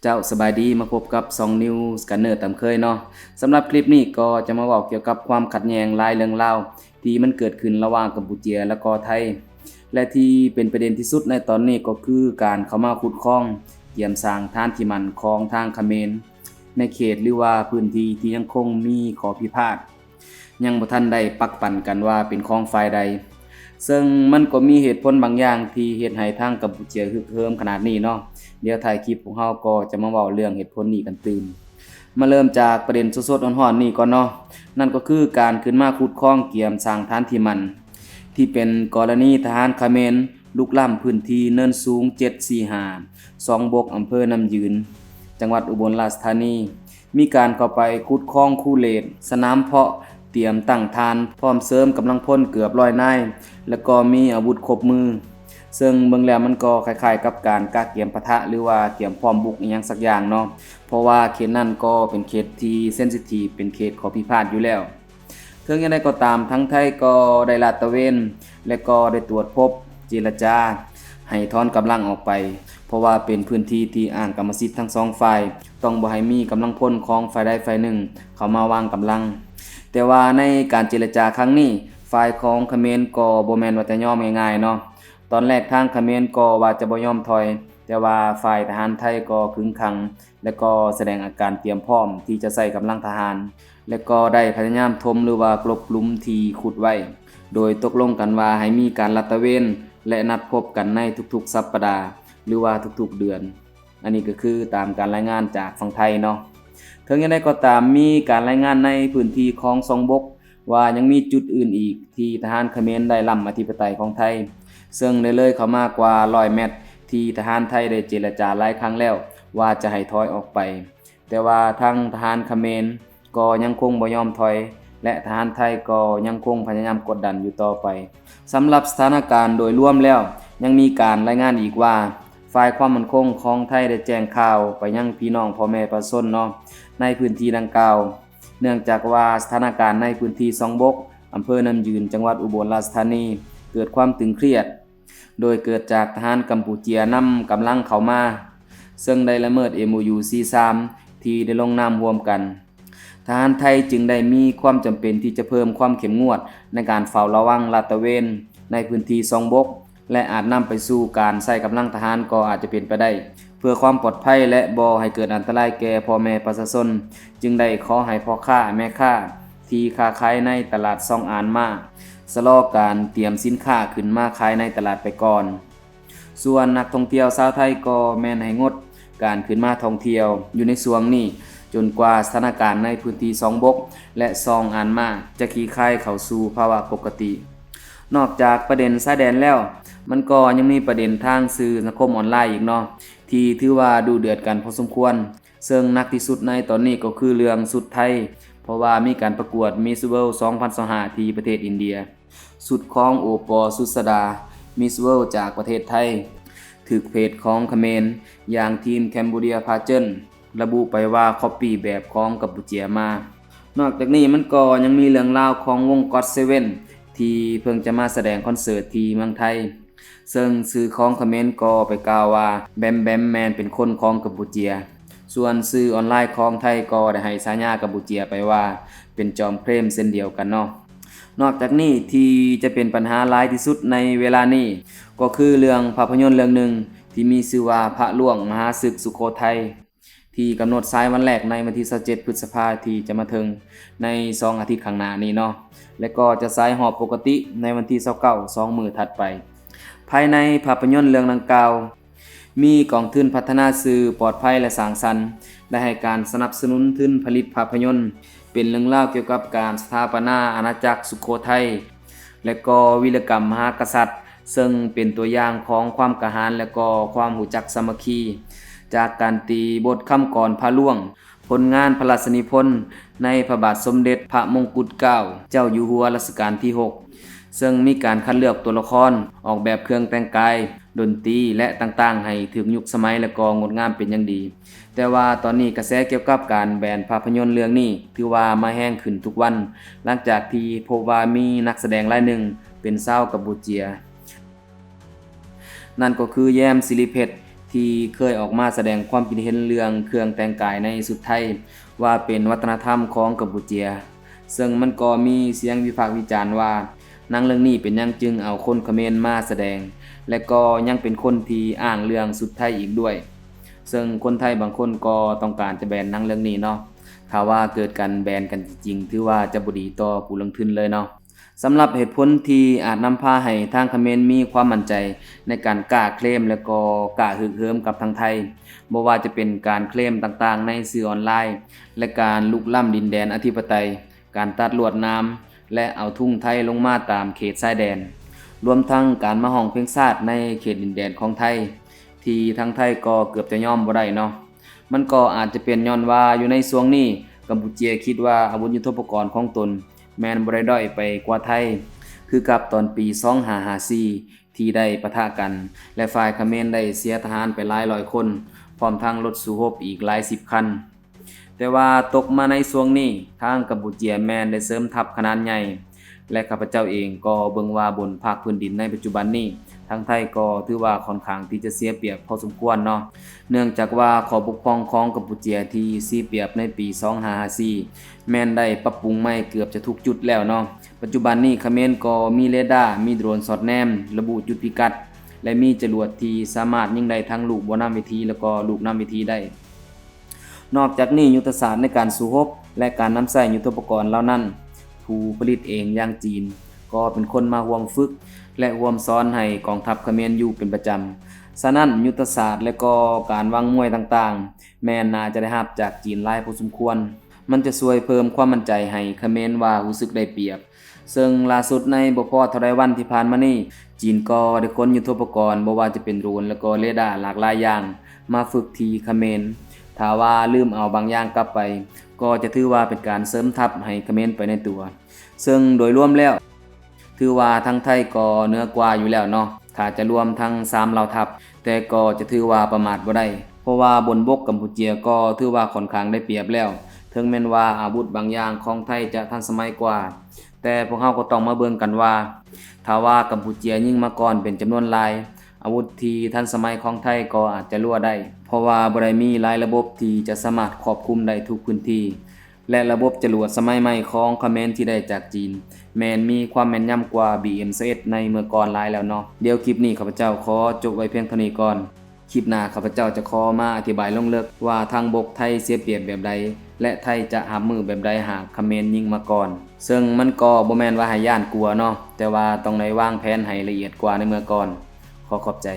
ເຈົ້າ ສະບາຍດີ ມາພົບກັບຊ່ອງ News Scanner ຕາມເຄີຍເນາະ. ສຳລັບຄລິບນີ້ກໍຈະມາເວົ້າກ່ຽວກັບຄວາມຂັດແຍ່ງຫຼາຍເລື່ອງລາວ ທີ່ມັນເກີດຂຶ້ນລະຫວ່າງກຳປູເຈຍ ແລະກໍໄທ ແລະທີ່ເປັນປະເດັນທີ່ສຸດໃນຕອນນີ້ກໍຄືການເຂົ້າມາຂຸດຄອງ ກຽມສ້າງຖານທີ່ໝັ້ນຂອງທາງຂະເໝນ ໃນເຂດ ຫຼືວ່າພື້ນທີ່ທີ່ຍັງຄົງມີຂໍ້ພິພາດ ຍັງບໍ່ທັນໄດ້ປັກປັນກັນວ່າເປັນຂອງຝ່າຍໃດ. ເຊິ່ງມັນກໍມີເຫດຜົນບາງຢ່າງທີ່ເຮັດໃຫ້ທາງກຳປູເຈຍຮຶກເຫີມຂະໜາດນີ້ເນາະ. ດຽວທ້າຍຄລິບພວກເຮົາກໍຈະມາເວົ້າເລື່ອງເຫດຜົນນີ້ກັນຕື່ມ. ມາເລີ່ມຈາກປະເດັນສົດໆຮ້ອນໆນີ້ກ່ອນເນາະ. ນັ້ນກໍຄືການຂຶ້ນມາຂຸດຄອງກຽມສ້າງຖານທີ່ໝັ້ນ ທີ່ເປັນກໍລະນີທະຫານຂະເໝນລຸກລ້ຳພື້ນທີ່ເນີນສູງເຈັດສີ່ຫ້າ ຊ່ອງບົກ ອຳເພີນ້ຳຢືນ ຈັງຫວັດອຸບົນລາຊະທານີ. ມີການເຂົ້າໄປຂຸດຄອງຄູເລດ, ສະໜາມເພາະ, ຕຽມຕັ້ງຖານ, ພ້ອມເສີມກຳລັງພົນເກືອບຮ້ອຍນາຍ ແລະກໍມີອາວຸດຄົບມື. ເຊິ່ງເບິ່ງແລ້ວມັນກໍຄ້າຍໆກັບການກະກຽມປະທະ ຫຼືວ່າກຽມພ້ອມບຸກອີ່ຫຍັງສັກຢ່າງເນາະ, ເພາະວ່າເຂດນັ້ນກໍເປັນເຂດທີ່ເຊັນຊິທີບ ເປັນເຂດຂໍ້ພິພາດຢູ່ແລ້ວ. ເຖິງຢ່າງໃດກໍຕາມ, ທາງໄທກໍໄດ້ລາດຕະເວນ ແລະກໍໄດ້ຕວດພົບ, ເຈລະຈາ ໃຫ້ຖອນກຳລັງອອກໄປ, ເພາະວ່າເປັນພື້ນທີ່ທີ່ອ້າງກຳມະສິດທັງສອງຝ່າຍ, ຕ້ອງບໍ່ໃຫ້ມີກຳລັງພົນຂອງຝ່າຍໃດຝ່າຍໜຶ່ງເຂົ້າມາວາງກຳລັງ. ແຕ່ວ່າໃນການເຈລະຈາຄັ້ງນີ້, ຝ່າຍຂອງຂະເໝນກໍບໍ່ແມ່ນວ່າຈະຍອມງ່າຍໆເນາະ. ຕອນແລກທາງຂະເໝນກໍວ່າຈະບໍ່ຍອມຖອຍ, ແຕ່ວ່າຝ່າຍທະຫານໄທກໍຂຶງຂັງ ແລະກໍສະແດງອາການຕຽມພ້ອມທີ່ຈະໃຊ້ກຳລັງທະຫານ ແລະກໍໄດ້ພະຍາຍາມຖົມ ຫຼືວ່າກລົບຫຼຸມທີ່ຂຸດໄວ້, ໂດຍຕົກລົງກັນວ່າໃຫ້ມີການລາດຕະເວນ ແລະນັດພົບກັນໃນທຸກໆສັບປະດາ ຫຼືວ່າທຸກໆເດືອນ. ອັນນີ້ກໍຄືຕາມການລາຍງານຈາກຝັ່ງໄທເນາະ. ເຖິງຢ່າງໃດກໍຕາມ, ມີການລາຍງານໃນພື້ນທີ່ຂອງຊ່ອງບົກ ວ່າຍັງມີຈຸດອື່ນອີກທີ່ທະຫານຂະເໝນໄດ້ລ້ຳອະທິປະໄຕຂອງໄທ, ເຊິ່ງໄດ້ເລີຍເຂົ້າມາກວ່າຮ້ອຍແມັດ ທີ່ທະຫານໄທໄດ້ເຈລະຈາຫຼາຍຄັ້ງແລ້ວວ່າຈະໃຫ້ຖອຍອອກໄປ, ແຕ່ວ່າທາງທະຫານຂະເໝນກໍຍັງຄົງບໍ່ຍອມຖອຍ ແລະ ທະຫານໄທກໍຍັງຄົງພະຍາຍາມກົດດັນຢູ່ຕໍ່ໄປ. ສຳລັບສະຖານະການໂດຍລວມແລ້ວ, ຍັງມີການລາຍງານອີກວ່າ ຝ່າຍຄວາມໝັ້ນຄົງຂອງໄທໄດ້ແຈ້ງຂ່າວໄປຍັງພີ່ນ້ອງພໍ່ແມ່ປະຊາຊົນເນາະ ໃນພື້ນທີ່ດັ່ງກ່າວ, ເນື່ອງຈາກວ່າສະຖານະການໃນພື້ນທີ່ຊ່ອງບົກ ອຳເພີນ້ຳຢືນ ຈັງຫວັດອຸບົນລາຊະທານີ ເກີດຄວາມຕຶງຄຽດ, ໂດຍເກີດຈາກທະຫານກຳປູເຈຍນຳກຳລັງເຂົ້າມາ, ເຊິ່ງໄດ້ລະເມີດ ເອັມໂອຢູ ສີ່ສິບສາມ ທີ່ໄດ້ລົງນາມຮ່ວມກັນ. ທະຫານໄທຈຶ່ງໄດ້ມີຄວາມຈຳເປັນທີ່ຈະເພີ່ມຄວາມເຂັ້ມງວດໃນການເຝົ້າລະວັງລາດຕະເວນໃນພື້ນທີ່ຊ່ອງບົກ ແລະ ອາດນຳໄປສູ່ການໃຊ້ກຳລັງທະຫານກໍອາດຈະເປັນໄປໄດ້. ເພື່ອຄວາມປອດໄພ ແລະ ບໍ່ໃຫ້ເກີດອັນຕະລາຍແກ່ພໍ່ແມ່ປະຊາຊົນ, ຈຶ່ງໄດ້ຂໍໃຫ້ພໍ່ຄ້າແມ່ຄ້າທີ່ຄ້າຂາຍໃນຕະຫຼາດຊ່ອງອານມາ ຊະລໍການຕຽມສິນຄ້າຂຶ້ນມາຂາຍໃນຕະຫຼາດໄປກ່ອນ. ສ່ວນນັກທ່ອງທ່ຽວຊາວໄທກໍແມ່ນໃຫ້ງົດການຂຶ້ນມາທ່ອງທ່ຽວຢູ່ໃນຊ່ວງນີ້, ຈົນກວ່າສະຖານະການໃນພື້ນທີ່ຊ່ອງບົກ ແລະ ຊ່ອງອານມາຈະຂີ້ຄາຍເຂົ້າສູ່ພາວະປົກກະຕິ. ນອກຈາກປະເດັນຊາຍແດນແລ້ວ, ມັນກໍຍັງມີປະເດັນທາງສື່ສັງຄົມອອນລາຍອີກເນາະ, ທີ່ຖືວ່າດຸເດືອດກັນພໍສົມຄວນ. ເຊິ່ງໜັກທີ່ສຸດໃນຕອນນີ້ກໍຄືເລື່ອງຊຸດໄທ, ເພາະວ່າມີການປະກວດ Miss World ສອງພັນຊາວຫ້າ ທີ່ປະເທດອິນເດຍ. ຊຸດຂອງໂອປອ ສຸດສະດາ Miss World ຈາກປະເທດໄທ ຖືກເພຈຂອງຂະເໝນ ຢ່າງທີມ Cambodia Pageant ລະບຸໄປວ່າ copy ແບບຂອງກຳປູເຈຍມາ. ນອກຈາກນີ້ມັນກໍຍັງມີເລື່ອງລາວຂອງວົງ God Seven ທີ່ເພິ່ງຈະມາສະແດງຄອນເສີດທີ່ເມືອງໄທ. ເຊິ່ງສື່ຂອງຂະເໝນກໍໄປກ່າວວ່າ ແບມແບມແມ່ນເປັນຄົນຂອງກຳປູເຈຍ, ສ່ວນສື່ອອນລາຍຂອງໄທກໍໄດ້ໃຫ້ສາຍາກຳປູເຈຍໄປວ່າເປັນຈອມເຄຣມເຊັ່ນດຽວກັນເນາະ. ນອກຈາກນີ້ທີ່ຈະເປັນບັນຫາຫຼາຍທີ່ສຸດໃນເວລານີ້ ກໍຄືເລື່ອງພາບພະຍົນເລື່ອງໜຶ່ງທີ່ມີຊື່ວ່າ ພະລ່ວງມະຫາສຶກສຸໂຂໄທ ທີ່ກຳນົດສາຍວັນແລກໃນວັນທີຊາວເຈັດ ພຶດສະພາທີ່ຈະມາເຖິງໃນສອງອາທິດຂ້າງໜ້ານີ້ເນາະ ແລະກໍຈະສາຍຮອບປົກກະຕິໃນວັນທີຊາວເກົ້າ ສອງມື້ຖັດໄປ. ພາຍໃນພາບພະຍົນເລື່ອງດັ່ງກ່າວ ມີກອງທຶນພັດທະນາສື່ປອດໄພ ແລະ ສ້າງສັນ ໄດ້ໃຫ້ການສະໜັບສະໜູນທຶນຜະລິດພາບພະຍົນ ເປັນເລື່ອງລາວກ່ຽວກັບການສະຖາປະນາອານາຈັກສຸໂຂໄທ ແລະກໍວີລະກຳມະຫາກະສັດ ເຊິ່ງເປັນຕົວຢ່າງຂອງຄວາມກ້າຫານ ແລະກໍຄວາມຮູ້ຈັກສາມັກຄີ ຈາກການຕີບົດຄຳກອນພະລ່ວງ, ຜົນງານພະລາຊະນິພົນໃນພະບາດສົມເດັດພະມົງກຸດເກົ້າ ເຈົ້າຢູ່ຫົວລັດຊະການທີຫົກ ເຊິ່ງມີການຄັດເລືອກຕົວລະຄອນ, ອອກແບບເຄື່ອງແຕ່ງກາຍ, ດົນຕີ ແລະ ຕ່າງໆ ໃຫ້ຖືກຍຸກສະໄໝ ແລະກໍງົດງາມເປັນຢ່າງດີ. ແຕ່ວ່າຕອນນີ້ກະແສກ່ຽວກັບການແບນພາບພະຍົນເລື່ອງນີ້ ຖືວ່າມາແຮງຂຶ້ນທຸກວັນ, ຫຼັງຈາກທີ່ພົບວ່າມີນັກສະແດງລາຍໜຶ່ງເປັນຊາວກຳປູເຈຍ, ນັ້ນກໍຄື ແຢມ ສິລິເພັດ ທີ່ ທີ່ເຄີຍອອກມາສະແດງຄວາມຄິດເຫັນເລື່ອງເຄື່ອງແຕ່ງກາຍໃນຊຸດໄທ ວ່າເປັນວັດທະນະທຳຂອງກຳປູເຈຍ, ເຊິ່ງມັນກໍມີສຽງວິພາກວິຈານວ່າ ໜັງເລື່ອງນີ້ເປັນຫຍັງຈຶ່ງເອົາຄົນຂະເໝນມາສະແດງ ແລະກໍຍັງເປັນຄົນທີ່ອ້າງເລື່ອງຊຸດໄທອີກດ້ວຍ. ເຊິ່ງຄົນໄທບາງຄົນກໍຕ້ອງການຈະແບນໜັງເລື່ອງນີ້ເນາະ, ຖ້າວ່າເກີດການແບນກັນຈິງໆ ຖືວ່າຈະບໍ່ດີຕໍ່ຜູ້ລົງທຶນເລີຍເນາະ. ສຳລັບເຫດຜົນທີ່ອາດນຳພາໃຫ້ທາງຂະເໝນມີຄວາມໝັ້ນໃຈໃນການກ້າເຄລມ ແລະກໍກ້າຮຶກເຫີມກັບທາງໄທ, ບໍ່ວ່າຈະເປັນການເຄລມຕ່າງໆໃນສື່ອອນລາຍ ແລະການລຸກລ້ຳດິນແດນອະທິປະໄຕ, ການຕັດລວດໜາມ ແລະເອົາທຸງໄທລົງມາຕາມເຂດຊາຍແດນ, ລວມທັງການມາຮ້ອງເພງຊາດໃນເຂດດິນແດນຂອງໄທ ທີ່ທາງໄທກໍເກືອບຈະຍອມບໍ່ໄດ້ເນາະ. ມັນກໍອາດຈະເປັນຍ້ອນວ່າຢູ່ໃນຊ່ວງນີ້ ກຳປູເຈຍຄິດວ່າອາວຸດຍຸດໂທປະກອນຂອງຕົນແມ່ນບໍ່ໄດ້ດ້ອຍໄປກວ່າໄທ ຄືກັບຕອນປີສອງຫ້າຫ້າສີ່ ທີ່ໄດ້ປະທະກັນ ແລະຝ່າຍຂະເໝນໄດ້ເສຍທະຫານໄປຫຼາຍຮ້ອຍຄົນ ພ້ອມທັງລົດສູ້ຮົບອີກຫຼາຍສິບຄັນ. ແຕ່ວ່າຕົກມາໃນຊ່ວງນີ້ ທາງກຳປູເຈຍແມ່ນໄດ້ເສີມທັບຂະໜາດໃຫຍ່ ແລະຂ້າພະເຈົ້າເອງກໍເບິ່ງວ່າບົນພາກພື້ນດິນໃນປັດຈຸບັນນີ້ ທາງໄທກໍຖືວ່າຂ້ອນຂ້າງທີ່ຈະເສຍປຽບພໍສົມຄວນເນາະ, ເນື່ອງຈາກວ່າຂໍ້ບົກຜ່ອງຂອງກຳປູເຈຍທີ່ເສຍປຽບໃນປີສອງຫ້າຫ້າສີ່ ແມ່ນໄດ້ປັບປຸງໃໝ່ເກືອບຈະທຸກຈຸດແລ້ວເນາະ. ປັດຈຸບັນນີ້ຂະເໝນກໍມີເຣດ້າ, ມີໂດຣນສອດແນມລະບຸຈຸດພິກັດ ແລະມີຈະຫຼວດທີ່ສາມາດຍິງໄດ້ທັງລູກບໍ່ນຳເວທີ ແລະກໍລູກນຳເວທີໄດ້. ນອກຈາກນີ້ ຍຸດທະສາດໃນການສູ້ຮົບ ແລະການນຳໃຊ້ຍຸດໂທປະກອນເຫຼົ່ານັ້ນ ຜູ້ຜະລິດເອງຢ່າງຈີນ ກໍເປັນຄົນມາຮ່ວມຝຶກ ແລະຮ່ວມສອນໃຫ້ກອງທັບຂະເໝນຢູ່ເປັນປະຈຳ. ສະນັ້ນ ຍຸດທະສາດ ແລະກໍການວາງມວຍຕ່າງໆ ແມ່ນໜ້າຈະໄດ້ຮັບຈາກຈີນຫຼາຍພໍສົມຄວນ. ມັນຈະຊ່ວຍເພີ່ມຄວາມໝັ້ນໃຈໃຫ້ຂະເໝນວ່າຮູ້ສຶກໄດ້ປຽບ. ເຊິ່ງລ່າສຸດໃນບໍ່ພໍເທົ່າໃດວັນທີ່ຜ່ານມານີ້ ຈີນກໍໄດ້ຂົນຍຸດໂທປະກອນ ບໍ່ວ່າຈະເປັນໂດຣນ ແລະກໍເຣດ້າຫຼາກຫຼາຍຢ່າງ ມາຝຶກທີ່ຂະເໝນ. ຖ້າວ່າລືມເອົາບາງຢ່າງກັບໄປ ກໍຈະຖືວ່າເປັນການເສີມທັບໃຫ້ຂະເໝນໄປໃນຕົວ. ເຊິ່ງໂດຍລວມແລ້ວ ຖືວ່າທາງໄທກໍເໜືອກວ່າຢູ່ແລ້ວເນາະ ຖ້າຈະລວມທັງສາມເຫຼົ່າທັບ, ແຕ່ກໍຈະຖືວ່າປະໝາດບໍ່ໄດ້ ເພາະວ່າບົນບົກກຳປູເຈຍກໍຖືວ່າຂ້ອນຂ້າງໄດ້ປຽບແລ້ວ, ເຖິງແມ່ນວ່າອາວຸດບາງຢ່າງຂອງໄທຈະທັນສະໄໝກວ່າ, ແຕ່ພວກເຮົາກໍຕ້ອງມາເບິ່ງກັນວ່າ ຖ້າວ່າກຳປູເຈຍຍິງມາກ່ອນເປັນຈຳນວນຫຼາຍ, ອາວຸດທີ່ທັນສະໄໝຂອງໄທກໍອາດຈະຮົ່ວໄດ້, ເພາະວ່າບໍ່ໄດ້ມີຫຼາຍລະບົບທີ່ຈະສາມາດຄອບຄຸມໄດ້ທຸກພື້ນທີ່. ແລະ ລະບົບຈະຫຼວດສະໄໝໃໝ່ຂອງຂະເໝນທີ່ໄດ້ຈາກຈີນ ແມ່ນມີຄວາມແມ່ນຍຳກວ່າ ບີເອັມຊາວເອັດ ໃນເມື່ອກ່ອນຫຼາຍແລ້ວເນາະ. ດຽວຄລິບນີ້ຂ້າພະເຈົ້າຂໍຈົບໄວ້ພຽງເທົ່ານີ້ກ່ອນ. ຄລິບໜ້າຂ້າພະເຈົ້າຈະຂໍມາອະທິບາຍລົງເລິກວ່າທາງບົກໄທເສຍປຽບແບບໃດ ແລະ ໄທຈະຮັບມືແບບໃດຫາກຂະເໝນຍິງມາກ່ອນ. ເຊິ່ງມັນກໍບໍ່ແມ່ນວ່າໃຫ້ຢ້ານກົວເນາະ, ແຕ່ວ່າຕ້ອງໄດ້ວາງແຜນໃຫ້ລະອຽດກວ່າໃນເມື່ອກ່ອນ. ຂໍຂອບໃຈ.